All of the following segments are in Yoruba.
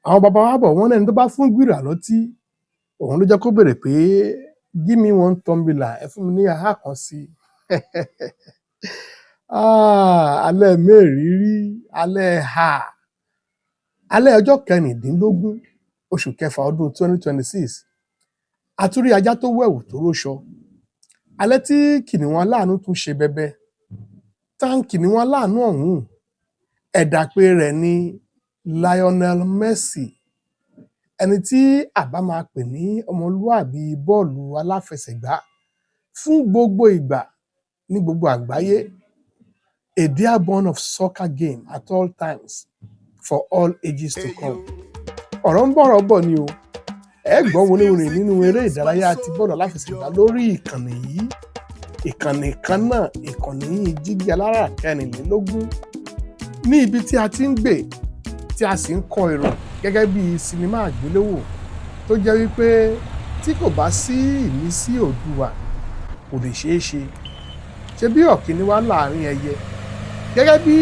Àwọn bàbá wa bọ̀, wọ́n lẹ́ni tó bá fún gbìrà lọ́tí, òun ló jẹ́ kó béèrè pé, "Give me one tumbler," ẹ fún mi ní ahá kan sí i. Ah, alẹ́ mẹ́rìírí, alẹ́ ha, alẹ́ ọjọ́ 16 oṣù kẹfà ọdún 2026, àtúrí ajá tó wẹ̀wù tó róṣọ. Alẹ́ tí kìnìún aláàánú tún ṣe bẹbẹ. Tá ń kìnìún aláàánú ọ̀hún? Ẹ̀dàpè rẹ̀ ní Lionel Messi, ẹni tí àbá máa pè ní ọmọlúàbí bọ́ọ̀lù aláfẹsẹ̀gbá fún gbogbo ìgbà ní gbogbo àgbáyé, a dearborn of soccer game at all times for all ages to come. Ọ̀rọ̀ ń bọ̀rọ̀ bọ̀ ni o. Ẹ gbọ́ wọléwọlé nínú eré ìdárayá ti bọ́ọ̀lù aláfẹsẹ̀gbá lórí ìkànnì yìí, ìkànnì kan náà, ìkànnì yìí, Jígí Alára 24, ní ibi tí a ti ń gbè tí a sì ń kọ èrò gẹ́gẹ́ bí sinimá àgbéléwò tó jẹ́ wípé tí kò bá sí ìmísí Oòduà, kò lè ṣeé ṣe. Ṣe bí ọ̀kíní wá láàrin ẹyẹ, gẹ́gẹ́ bí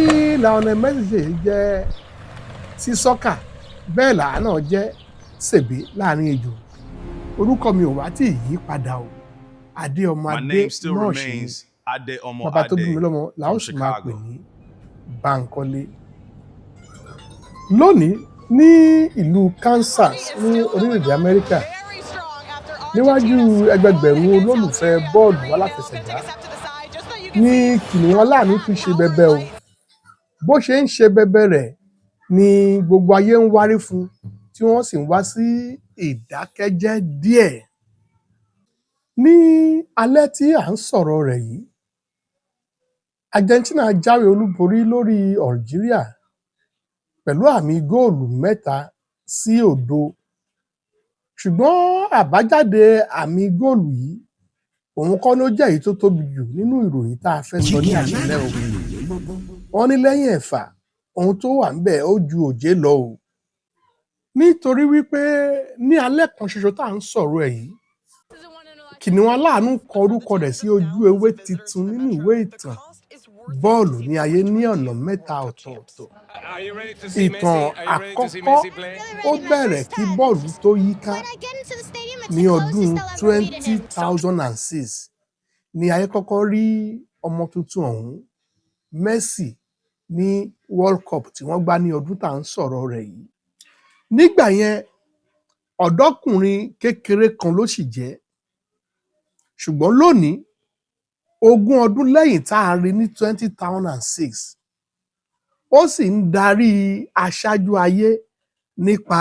Lionel Messi ṣe jẹ́ sí soccer, bẹ́ẹ̀ làá náà jẹ́ sèbé láàrin ejò. Orúkọ mi ò wá tí ì yí padà o, Adé ọmọ My Adé name still náà ṣì ni. remains Ade Omo Bàbá tó bí mi Ade lọ́mọ la ó from sì máa pè Chicago. ní Bánkọ́lé. Lónìí, ní ìlú Kansas ní orílẹ̀-èdè Amẹ́ríkà, níwájú ẹgbẹgbẹ̀rún olólùfẹ́ bọ́ọ̀lù aláfẹsẹ̀gbá ní kìnìún aláàánú tún ṣe bẹbẹ o. Bó ṣe ń ṣe bẹbẹ rẹ̀ ni gbogbo ayé ń wárí fún, tí wọ́n sì ń wá sí ìdákẹ́jẹ́ díẹ̀. Ní alẹ́ tí à ń sọ̀rọ̀ rẹ̀ yìí, Argentina jáwé olúborí lórí Algeria pẹ̀lú àmì góòlù 3-0. Ṣùgbọ́n àbájáde àmì góòlù yìí, òun kọ́ ló jẹ́ èyí tó tóbi jù nínú ìròyìn tá a fẹ́ sọ ní Jígí àṣálẹ́ Alára o. 24. Wọ́n ní lẹ́yìn ẹ̀fà, ohun tó wà ńbẹ̀ ó ju òjé lọ o, nítorí wípé ní alẹ́ kan ṣoṣo tá à ń sọ̀rọ̀ ẹ̀ yìí, kìnìún aláàánú kọ orúkọ rẹ̀ sí ojú ewé titun nínú ìwé ìtàn bọ́ọ̀lù ní ayé ní ọ̀nà mẹ́ta ọ̀tọ̀ọ̀tọ̀. Ìtàn àkọ́kọ́, ó bẹ̀rẹ̀ kí bọ́ọ̀lù tó yíká. Ní ọdún 2006 ní ayé kọ́kọ́ rí ọmọ tuntun ọ̀hún, Messi, ní World Cup tí wọ́n gbá ní ọdún tá à ń sọ̀rọ̀ rẹ̀ yìí. Nígbà yẹn, ọ̀dọ́kùnrin kékeré kan ló sì jẹ́. Ṣùgbọ́n lónìí, 20 ọdún lẹ́yìn tá a rí ní 2006, ó sì ń darí aṣáájú ayé nípa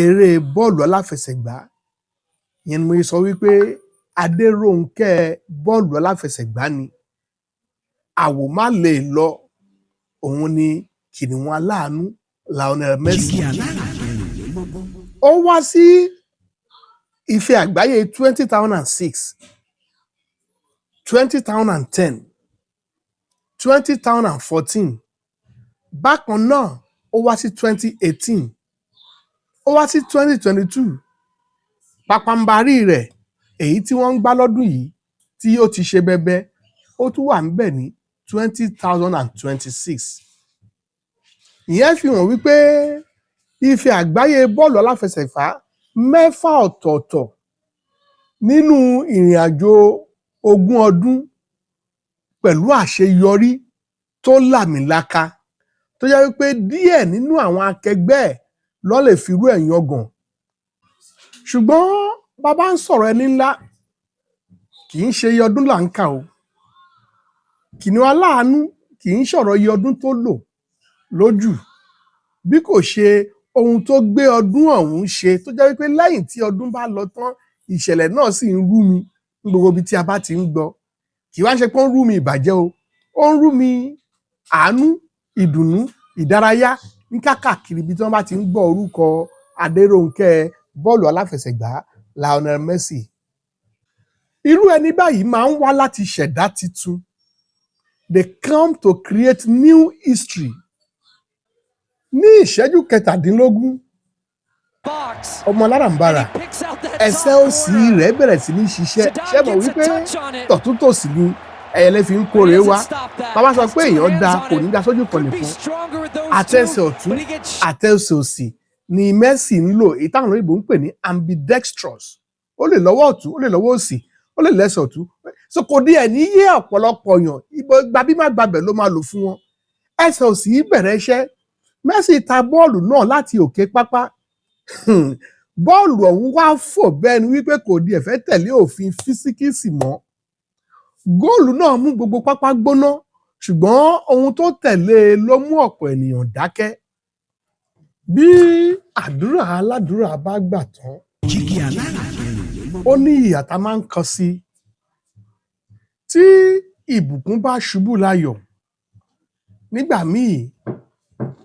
eré bọ́ọ̀lù aláfẹsẹ̀gbá. Ìyẹn ni mo ṣe sọ wípé Adérónkẹ́ bọ́ọ̀lù aláfẹsẹ̀gbá ni àwò má lè lọ. Òun ni kìnìún aláàánú Lionel Messi. Jígí Alára 24. Ó wá sí ife àgbáyé 2006, 2010, 2014. Bákan náà, ó wá sí 2018, ó wá sí 2022. Pàpàǹbarì rẹ̀, èyí tí wọ́n ń gbá lọ́dún yìí tí ó ti ṣe bẹbẹ, ó tún wà ńbẹ̀ ní 2026. Ìyẹn fi hàn wípé ife àgbáyé bọ́ọ̀lù aláfẹsẹ̀gbá mẹ́fà ọ̀tọ̀ọ̀tọ̀ nínú ìrìn àjò 20 ọdún, pẹ̀lú àṣeyọrí tó làmìlaka, tó jẹ́ wípé díẹ̀ nínú àwọn akẹgbẹ́ ẹ̀ ló lè firú ẹ̀ yangàn. Ṣùgbọ́n bàbá ń sọ̀rọ̀ ẹni ńlá, kì í ṣe iye ọdún là ń kà o. Kìnìún aláàánú kì í sọ̀rọ̀ iye ọdún tó lò lójú, bí kò ṣe ohun tó gbé ọdún ọ̀hún ṣe, tó jẹ́ wípé lẹ́yìn tí ọdún bá lọ tán, ìṣẹ̀lẹ̀ náà sì ń rú mi ní gbogbo ibi tí a bá ti ń gbọ́. Kì í wá ṣe pé ó ń rú mi ìbàjẹ́ o, ó ń rú mi àánú, ìdùnnú, ìdárayá ní káàkiri ibi tí wọ́n bá ti ń gbọ́ orúkọ Adérónkẹ́ bọ́ọ̀lù aláfẹsẹ̀gbá Lionel Messi. Irú ẹni báyìí máa ń wá láti ṣẹ̀dá titun. They come to create new history. Ní ìṣẹ́jú 17, ọmọ alárànbarà, ẹsẹ̀ òsì rẹ̀ bẹ̀rẹ̀ sí ní ṣiṣẹ́. Ṣé mọ̀ wípé tọ̀túntòsì ni Ẹyẹlé fi ń kóre wá. Bàbá sọ pé èèyàn da, kò ní da sójú kan nìkan. Àtẹsẹ̀ ọ̀tún, àtẹsẹ̀ òsì ni Messi ń lò, èyí táwọn olóyìnbó ń pè ní ambidextrous. Ó lè lọ́wọ́ ọ̀tún, ó lè lọ́wọ́ òsì, ó lè lẹ́sẹ̀ ọ̀tún. So kò díẹ̀ ní yé ọ̀pọ̀lọpọ̀ yàn ibo gbabí má gbabẹ̀ ló máa lò fún wọn. Ẹsẹ̀ òsì yìí bẹ̀rẹ̀ iṣẹ́. Messi ta bọ́ọ̀lù náà láti òkè pápá. Bọ́ọ̀lù ọ̀hún wá fò bẹ́ẹ̀ ni wípé kò díẹ̀ fẹ́ tẹ̀lé òfin físíkìsì mọ́. Góòlù náà mú gbogbo pápá gbóná, ṣùgbọ́n ohun tó tẹ̀lé e ló mú ọ̀pọ̀ ènìyàn dákẹ́. Bí àdúrà aládùúrà bá gbà tán, Jígí alára kẹrìnlélógún. ó ní ìhà tá a máa ń kọ sí. Tí ìbùkún bá ṣubú layọ̀, nígbà míì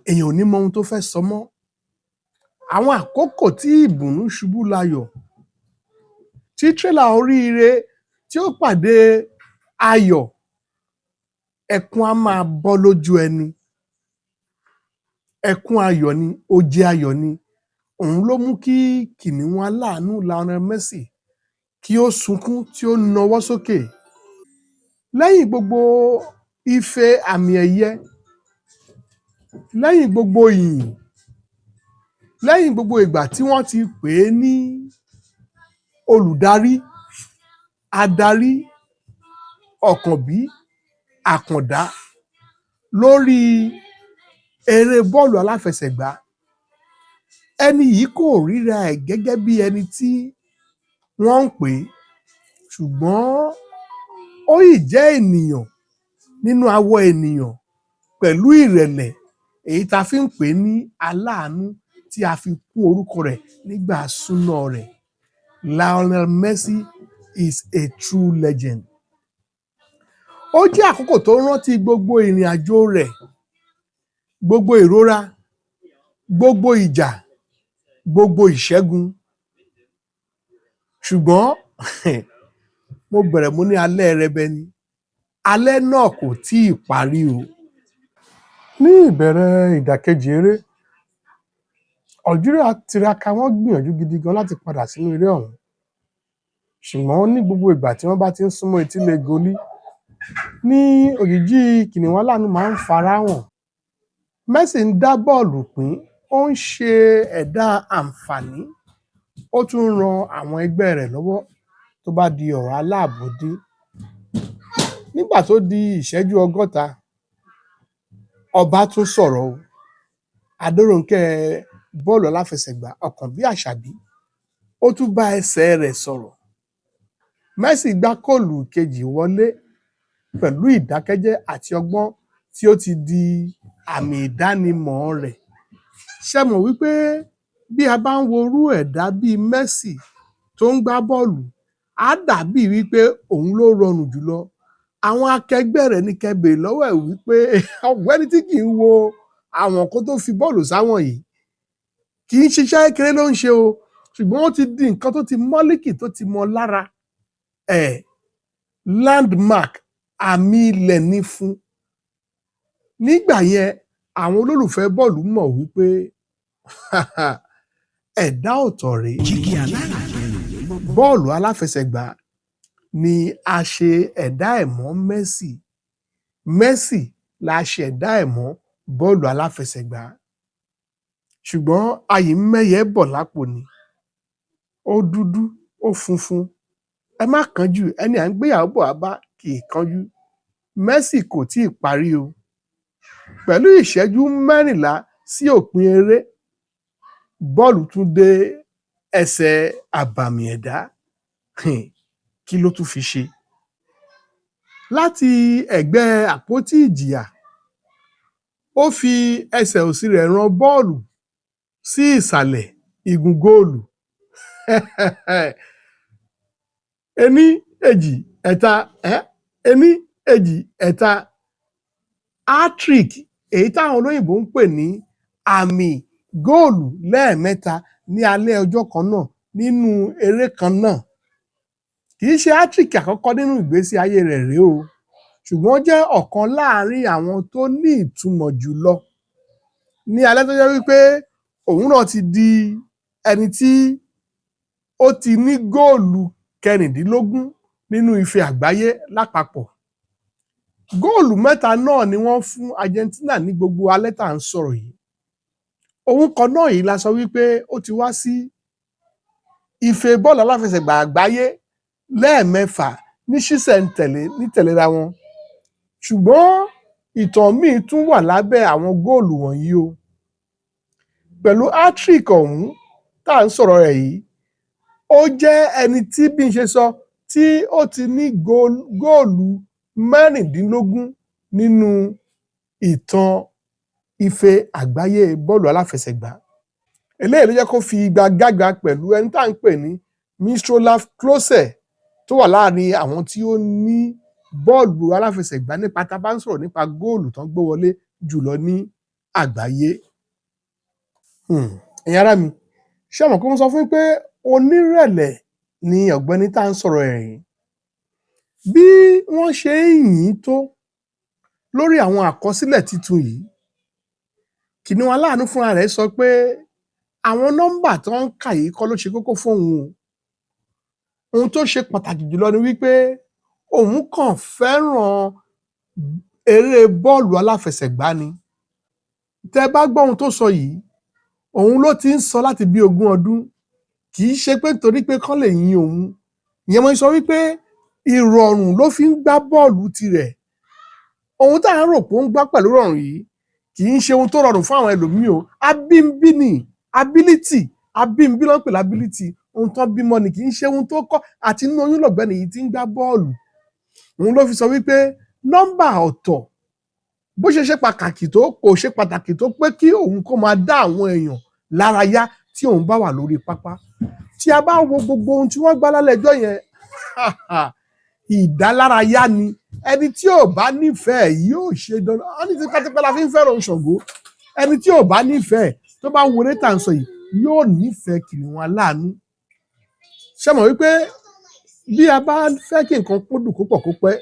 èèyàn ò ní mọ ohun tó fẹ́ sọ mọ́. Àwọn àkókò tí ìbùnú ṣubú layọ̀, tí tírélà oríire tí ó pàdé ayọ̀, ẹkún á máa bọ́ lójú ẹni. Ẹkún ayọ̀ ni, oje ayọ̀ ni. Òun ló mú kí kìnìún aláàánú Lionel Messi kí ó sunkún, tí ó nawọ́ sókè. Lẹ́yìn gbogbo ife àmì ẹ̀yẹ, lẹ́yìn gbogbo ìyìn, lẹ́yìn gbogbo ìgbà tí wọ́n ti pè é ní olùdarí, adarí, ọ̀kànbí, àkàndá lórí eré bọ́ọ̀lù aláfẹsẹ̀gbá, ẹni yìí kò ríra ẹ̀ gẹ́gẹ́ bí ẹni tí wọ́n ń pè é, ṣùgbọ́n ó yìí jẹ́ ènìyàn nínú awọ ènìyàn pẹ̀lú ìrẹ̀lẹ̀, èyí tá a fi ń pè é ní aláàánú, tí a fi kún orúkọ rẹ̀ nígbà súná rẹ̀. Lionel Messi is a true legend. Ó jẹ́ àkókò tó rántí gbogbo ìrìn àjò rẹ̀, gbogbo ìrora, gbogbo ìjà, gbogbo ìṣẹ́gun. Ṣùgbọ́n mo bẹ̀rẹ̀, mo ní alẹ́ rẹbẹ ni, alẹ́ náà kò tíì parí o. Ní ìbẹ̀rẹ̀ ìdàkejì eré, Algeria tiraka, wọ́n gbìyànjú gidi gan láti padà sínú eré ọ̀hún, ṣùgbọ́n ní gbogbo ìgbà tí wọ́n bá ti ń súnmọ́ etílé goli ní òjìjí kìnìún aláàánú máa ń fara hàn. Messi ń dá bọ́ọ̀lù pín, ó ń ṣe ẹ̀dá àǹfààní, ó tún ń ran àwọn ẹgbẹ́ rẹ̀ lọ́wọ́ tó bá di ọ̀rọ̀ aláàbò dé. Nígbà tó di ìṣẹ́jú 60, ọba tún sọ̀rọ̀ o. Adérónkẹ́ bọ́ọ̀lù aláfẹsẹ̀gbá, Ọ̀kànbí Àṣàbí, ó tún bá ẹsẹ̀ rẹ̀ sọ̀rọ̀. Messi gbá góòlù kejì wọlé pẹ̀lú ìdákẹ́jẹ́ àti ọgbọ́n tí ó ti di àmì ìdánimọ̀ rẹ̀. Ṣé mọ̀ wípé bí a bá ń wo irú ẹ̀dá bíi Messi tó ń gbá bọ́ọ̀lù, á dàbí wípé òun ló rọrùn jùlọ. Àwọn akẹgbẹ́ rẹ̀ ní kẹ́ béèrè lọ́wọ́ ẹ̀ wípé ọ̀gbẹ́ni tí kì í wo àwọn kó tó fi bọ́ọ̀lù sáwọn yìí, kì í ṣiṣẹ́ kékeré ló ń ṣe o, ṣùgbọ́n ó ti di nǹkan tó ti mọ́líkì, tó ti mọ lára ẹ̀. Landmark, àmì ilẹ̀ ní fún. Nígbà yẹn, àwọn olólùfẹ́ bọ́ọ̀lù mọ̀ wípé ẹ̀dá ọ̀tọ̀ rèé. Jígí alára kẹrìnlélógún. Bọ́ọ̀lù aláfẹsẹ̀gbá ni a ṣe ẹ̀dá ẹ̀ mọ́ Messi, Messi la ṣẹ̀dá ẹ̀ mọ́ bọ́ọ̀lù aláfẹsẹ̀gbá. Ṣùgbọ́n ayì ń mẹ́yẹ bọ̀ lápò ni. Ó dúdú, ó funfun, ẹ má kánjú. Ẹni à ń gbéyàwó bọ̀ wá bá kì í kánjú. Messi kò tíì parí o. Pẹ̀lú ìṣẹ́jú 14 sí òpin eré, bọ́ọ̀lù tún dé ẹsẹ̀ àbàmì ẹ̀dá. Kí ló tún fi ṣe? Láti ẹ̀gbẹ́ àpótí ìjìyà, ó fi ẹsẹ̀ òsì rẹ̀ rán bọ́ọ̀lù sí ìsàlẹ̀ igun góòlù. Ení, èjì, ẹ̀ta, ení, èjì, ẹ̀ta, hat-trick, èyí táwọn olóyìnbó ń pè ní àmì góòlù lẹ́ẹ̀mẹ́ta ní alẹ́ ọjọ́ kan náà nínú eré kan náà. Kì í ṣe hat-trick àkọ́kọ́ nínú ìgbésí ayé rẹ̀ rèé o, ṣùgbọ́n ó jẹ́ ọ̀kan láàárín àwọn tó ní ìtumọ̀ jùlọ ní alẹ́ tó jẹ́ wípé òun náà ti di ẹni tí ó ti ní góòlù 16 nínú ife àgbáyé lápapọ̀. Góòlù mẹ́ta náà ni wọ́n fún Argentina ní gbogbo alẹ́ tá à ń sọ̀rọ̀ yìí. Òun kan náà yìí la sọ wípé ó ti wá sí ife bọ́ọ̀lù aláfẹsẹ̀gbá àgbáyé lẹ́ẹ̀mẹ́fà ní ṣísẹ̀ntẹ̀lé ní tẹ̀léra wọn. Ṣùgbọ́n ìtàn míì tún wà lábẹ́ àwọn góòlù wọ̀nyí o. Pẹ̀lú hat-trick ọ̀hún tá à ń sọ̀rọ̀ rẹ̀ yìí, ó jẹ́ ẹni tí, bí n ṣe sọ, tí ó ti ní góòlù 16 nínú ìtàn ife àgbáyé bọ́ọ̀lù aláfẹsẹ̀gbá. Eléyìí ló jẹ́ kó fi igagbága pẹ̀lú ẹni tá à ń pè ní Miroslav Klose, tó wà láàrin àwọn tí ó ní bọ́ọ̀lù aláfẹsẹ̀gbá nípa tá a bá ń sọ̀rọ̀ nípa góòlù tán gbé wọlé jùlọ ní àgbáyé. Ẹ̀yin ará mi, ṣé ẹ mọ̀ pé mo sọ fún yín pé onírẹ̀lẹ̀ ni ọ̀gbẹ́ni tá à ń sọ̀rọ̀ ẹ̀ yìí? Bí wọ́n ṣe ń yìn ín tó lórí àwọn àkọsílẹ̀ tuntun yìí, Kìnìún Aláàánú fúnra rẹ̀ sọ pé àwọn nọ́mbà tó ń kà yìí kọ́ ló ṣe kókó fóun o. Ohun tó ṣe pàtàkì jùlọ ni wípé òun kàn fẹ́ràn eré bọ́ọ̀lù aláfẹsẹ̀gbá ni. Tẹ́ bá gbọ́ ohun tó sọ yìí, òun ló ti ń sọ láti bí 20 ọdún. Kì í ṣe pé nítorí pé kán lè yin òun. Ìyẹn mo ṣe sọ wípé ìrọ̀rùn ló fi ń gbá bọ́ọ̀lù tirẹ̀. Ohun tá à ń rò pé ó ń gbá pẹ̀lú ìrọ̀rùn yìí kì í ṣe ohun tó rọrùn fún àwọn ẹlòmíì o. Abínibí ni ability, abínibí ló ń pè l'ability. Ohun tán bímọ ni, kì í ṣe ohun tó kọ́. Àti inú oyún lọ̀gbẹ́ni yìí ti ń gbá bọ́ọ̀lù. Òun ló fi sọ wípé nọ́mbà ọ̀tọ̀, bó ṣe ṣe pàtàkì tó, kò ṣe pàtàkì tó pé kí òun kó máa dá àwọn èèyàn lárayá tí òun bá wà lórí pápá. Tí a bá wo gbogbo ohun tí wọ́n gbá lálẹ́ ọjọ́ yẹn, ìdálárayá ni. Ẹni tí ò bá nífẹ̀ẹ́ yóò ṣe dandan. Wọ́n ní tipátipá la fi ń fẹ́ràn Ṣàngó. Ẹni tí ò bá nífẹ̀ẹ́, tó bá wo eré tá à ń sọ yìí, yóò nífẹ̀ẹ́ Kìnìún Aláàánú. Ṣé ẹ mọ̀ wípé bí a bá fẹ́ kí nǹkan kó dùn, kó pọ̀, kó pẹ́,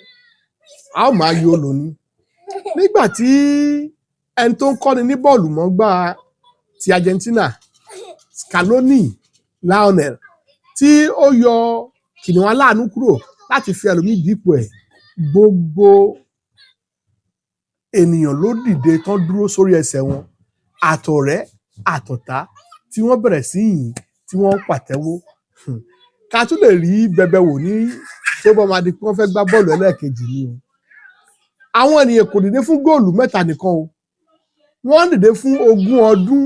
a ó máa yọ lò ní. Nígbà tí ẹni tó ń kọ́ni ní bọ́ọ̀lù mọ́gbá ti Argentina, Scaloni Lionel, tí ó yọ Kìnìún Aláàánú kúrò láti fi ẹlòmíì dípò ẹ̀, gbogbo ènìyàn ló dìde tán dúró sórí ẹsẹ̀ wọn, àtọ̀rẹ́ àtọ̀tá, tí wọ́n bẹ̀rẹ̀ sí yìn, tí wọ́n ń pàtẹ́wọ́. Ká tún lè rí bẹbẹ wò ní tó bá máa di pé wọ́n fẹ́ gbá bọ́ọ̀lù ẹlẹ́ẹ̀kejì ni o. Àwọn ènìyàn kò dìde fún góòlù mẹ́ta nìkan o, wọ́n dìde fún 20 ọdún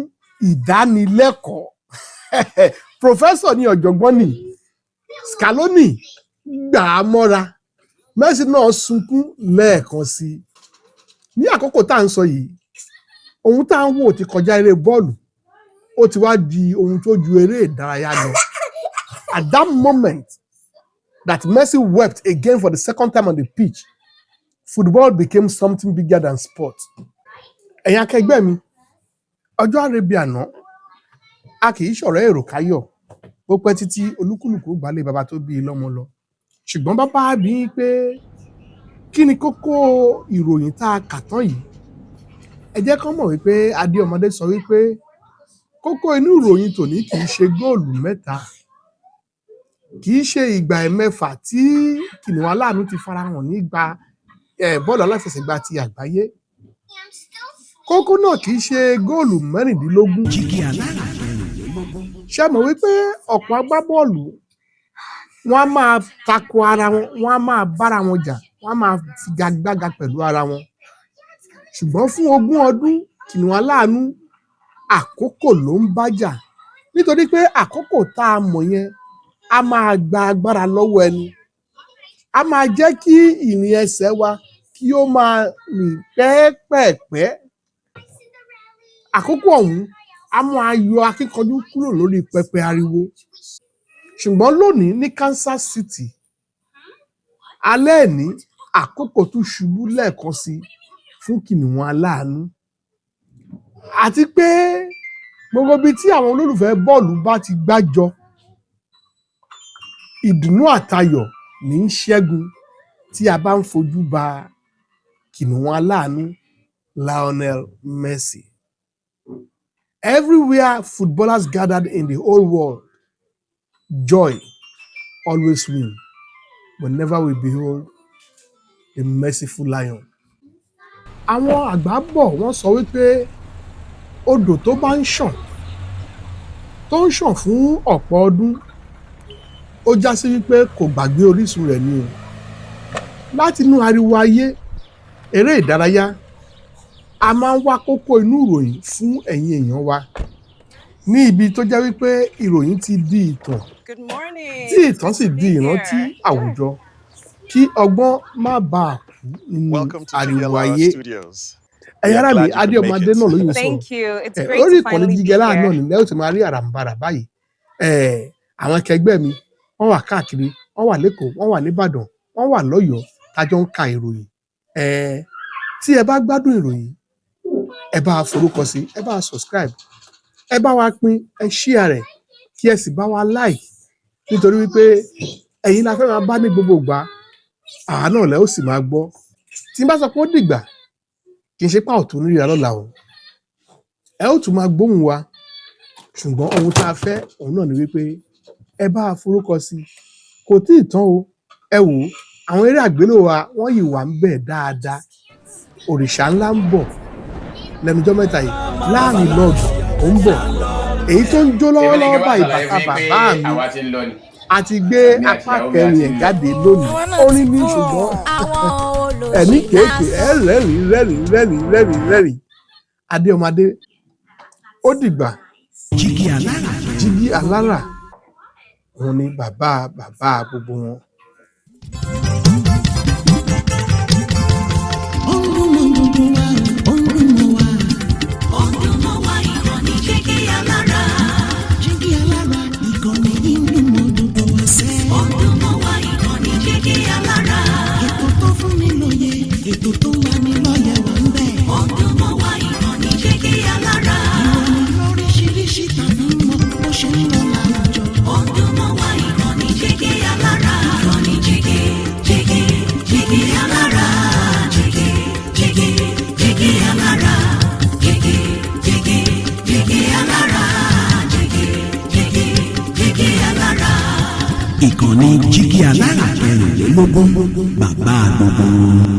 ìdánilẹ́kọ̀ọ́. Professor ní, ọ̀jọ̀gbọ́n ní Scaloni gbà á mọ́ra. Messi náà sunkún lẹ́ẹ̀kan sí i. Ní àkókò tá à ń sọ yìí, ohun tá à ń wò ti kọjá eré bọ́ọ̀lù, ó ti wá di ohun tó ju eré ìdárayá lọ. At that moment that Messi wept again for the second time on the pitch, football became something bigger than sport. Ẹ̀yin akẹgbẹ́ mi, ọjọ́ àrèbí àná, a kì í ṣọ̀rẹ́ èrò káyọ̀. Bó pẹ́ títí, olúkúlùkù gbálé bàbá tó bí i lọ́mọ lọ. Ṣùgbọ́n bàbá bí i pé kí ni kókó ìròyìn tá a kà tán yìí, ẹ jẹ́ kán mọ̀ wípé Adéọmọdé sọ wípé kókó inú ìròyìn tòní kì í ṣe góòlù mẹ́ta, kì í ṣe ìgbà ẹ̀mẹ́fà tí Kìnìún Aláàánú ti farahàn nígbà bọ́ọ̀lù aláfẹsẹ̀gbá ti àgbáyé. Kókó náà kì í ṣe góòlù 16. Jígí alára 24. Ṣé mọ̀ wípé ọ̀pọ̀ agbábọ́ọ̀lù, wọ́n á máa tako ara wọn, wọ́n á máa bára wọn jà, wọ́n á máa figagbága pẹ̀lú ara wọn. Ṣùgbọ́n fún 20 ọdún, Kìnìún Aláàánú, àkókò ló ń bá jà, nítorí pé àkókò tá a mọ̀ yẹn a máa gba agbára lọ́wọ́ ẹni, a máa jẹ́ kí ìrìn ẹsẹ̀ wa kí ó máa rìn pẹ́ẹ́pẹ̀ẹ̀pẹ́. Àkókò ọ̀hún a máa yọ akíkanjú kúrò lórí pẹpẹ ariwo. Ṣùgbọ́n lónìí ní Kansas City, alẹ́ ẹ̀ní, àkókò tún ṣubú lẹ́ẹ̀kan sí i fún Kìnìún Aláàánú. Àti pé gbogbo ibi tí àwọn olólùfẹ́ bọ́ọ̀lù bá ti gbájọ, ìdùnnú àtayọ̀ ní í ṣẹ́gun tí a bá ń fojú ba Kìnìún Aláàánú Lionel Messi. Everywhere footballers gathered in the whole world, joy always win whenever we behold the merciful lion. Àwọn àgbà bọ̀, wọ́n sọ wípé odò tó bá ń ṣàn, tó ń ṣàn fún ọ̀pọ̀ ọdún, ó já sí wípé kò gbàgbé orísun rẹ̀ ni o. Látinú ariwo ayé, eré ìdárayá, a máa ń wá kókó inú ìròyìn fún ẹ̀yin èèyàn wa ní ibi tó jẹ́ wípé ìròyìn ti di ìtàn, Good morning. tí ìtàn sì di ìrántí àwùjọ, kí ọgbọ́n má bàa kú nínú Welcome to ariwo GLR ayé. Studios. Ẹ̀yin ará mi, Adé ọmọdé náà ló yìí sọ̀rọ̀. Thank you. It's Ẹ great lórí to ìkànnì finally be Jígí Alára náà here. nílẹ̀ ó ti máa rí àràǹbarà báyìí. Ẹ àwọn akẹgbẹ́ mi, wọ́n wà káàkiri, wọ́n wà lÉkòó, wọ́n wà nÌbàdàn, wọ́n wà lỌ́yọ̀ọ́, tájọ ń ka ìròyìn. Ẹ tí ẹ bá gbádùn ìròyìn, ẹ bá wa forúkọ sí, ẹ bá wa subscribe, ẹ bá wa pín, ẹ share rẹ̀, kí ẹ sì bá wa like, nítorí wípé ẹ̀yin la fẹ́ máa bá ní gbogbo ìgbà, àwa náà lẹ́ ó sì máa gbọ́. Tí n bá sọ pé ó dìgbà, kì í ṣe pé a ò tún ríra lọ́la o. Ẹ ó tún máa gbóhùn wa, ṣùgbọ́n ohun tá a fẹ́ òun náà ni wípé ẹ bá wa forúkọ sí. Kò tí ì tán o. Ẹ wò ó, àwọn eré àgbéléwò wa, wọ́n yìí wà ń bẹ̀ dáadáa. Òrìṣà ńlá ń bọ̀ lẹ́nujọ́ mẹ́ta yìí, láàrin lọ́ọ̀dù ó ń bọ̀, èyí tó ń jó Èmi ní kí lọ́wọ́lọ́wọ́ wọ́n báyìí, ṣàlàyé bàtà fún yín pé bàbá mi, àwa ti ń lọ ni. A ti gbé Èmi àti apá ìyàwó mi kẹrin àti ẹ̀ ń lọ. jáde lónìí. Àwa náà Orin ti ní bọ̀. ṣùgbọ́n Àwọn ẹ̀mí olóṣì kéèké ẹ lásán. Rẹ́rìn rẹ́rìn rẹ́rìn rẹ́rìn rẹ́rìn. Adé ọmọdé, ó dìgbà. Jígí Alára. Jígí Alára òun ni bàbá bàbá gbogbo wọn. Ó ń dún mọ́ gbogbo wa, ó ń dún mọ́ wa. Ó ń dún mọ́ wa, ìkànnì Jígí Alára. Jígí Alára, ìkànnì yìí ń dún mọ́ gbogbo wa sẹ́. Ó ń dún mọ́ wa, ìkànnì Jígí Alára. Ètò tó fún ni lóye, ètò tó ń lani lọ́yẹ̀ wà ń bẹ̀. Ó ń dún mọ́ wa, ìkànnì Jígí Alára. Ìròyìn lóríṣiríṣi tàbí mọ́ bó ṣe ń lọ láwùjọ. Ó ń dún mọ́ wa, ìkànnì Jígí Alára. Ìkànnì Jígí Jígí Jígí Alára. Jígí Jígí Jígí Alára. Jígí Jígí Jígí Alára. Jígí Jígí Jígí Alára. Ìkànnì Jígí Alára 24, bàbá gbogbo wọn.